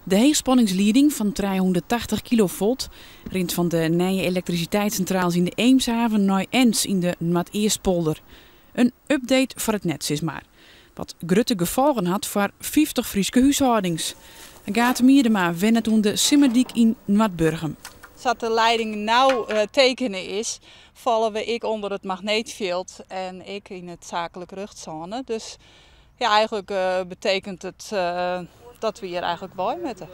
De heechspanningslieding fan 380 kilovolt rint fan de nije elektrisiteitssintrales yn de Eemshaven nei Ens yn de Noardeastpolder. In update foar it net, sis mar. Wat grutte gefolgen hat foar 50 Fryske húshâldings. Gate Miedema wennet oan de Simmerdyk yn Noardburgum. Sa't de leiding no tekene is, falle we ek ûnder it magneetfjild en ek yn it saaklik rjochtssône. Dus ja, eigentlik betekent it dat we hjir eigentlik wei moatte.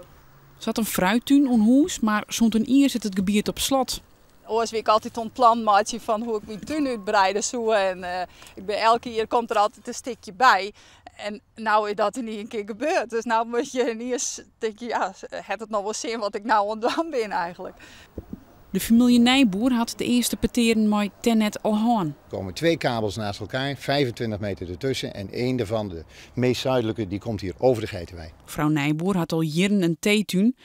Se hat in fruittún oan hûs, mar sûnt in jier sit it gebiet op slot. Oars wie ik altyd oan it plan meitsjen fan hoe't ik myn tún útbreide soe. En ik bin, elke jier komt der altyd in stikje by. En no is dat yn ien kear gebeurd. Dus no moat je yniens tinke, ja, hat it noch wol sin wat ik no oan it dwaan bin eigentlik. De famylje Nijboer hat de earste petearen mei Tennet al hân. Er komen twee kabels naast elkaar, 25 meter ertussen. En één daarvan, de meest zuidelijke, die komt hier over de Geitenwei. Frou Nijboer hat al jierren in teetún,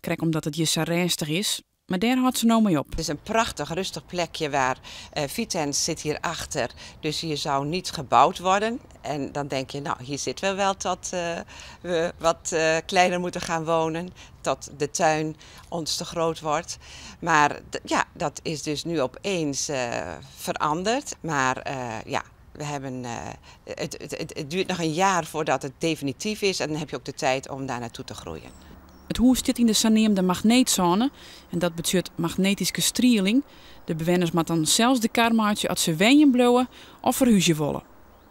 krekt omdat it hjir sa rêstich is. Mar dêr hâldt se no mei op. Het is een prachtig rustig plekje waar Vitens zit hier achter. Dus hier zou niet gebouwd worden. En dan denk je, nou, hier zitten we wel tot we wat kleiner moeten gaan wonen. Tot de tuin ons te groot wordt. Maar ja, dat is dus nu opeens veranderd. Maar ja, we hebben, het duurt nog een jaar voordat het definitief is. En dan heb je ook de tijd om daar naartoe te groeien. It hûs stiet yn de saneamde magneetsône en dat betsjut magnetyske strieling. De bewenners moatte dan sels de kar meitsje oft se wenjen bliuwe of ferhúzje wolle.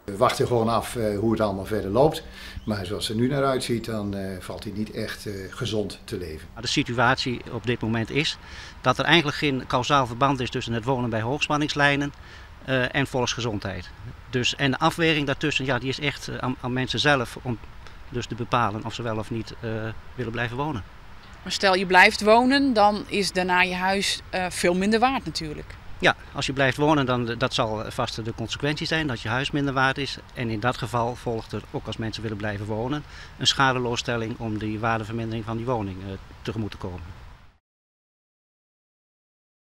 We wachten gewoon af hoe het allemaal verder loopt. Maar zoals het er nu naar uitziet, dan valt hij niet echt gezond te leven. De situatie op dit moment is dat er eigenlijk geen kausaal verband is tussen het wonen bij hoogspanningslijnen en volksgezondheid. Dus, en de afweging daartussen, ja, die is echt aan mensen zelf om dus te bepalen of ze wel of niet willen blijven wonen. Maar stel je blijft wonen, dan is daarna je huis veel minder waard natuurlijk. Ja, als je blijft wonen, dan dat zal vast de consequentie zijn dat je huis minder waard is. En in dat geval volgt er, ook als mensen willen blijven wonen, een schadeloosstelling om die waardevermindering van die woning tegemoet te komen.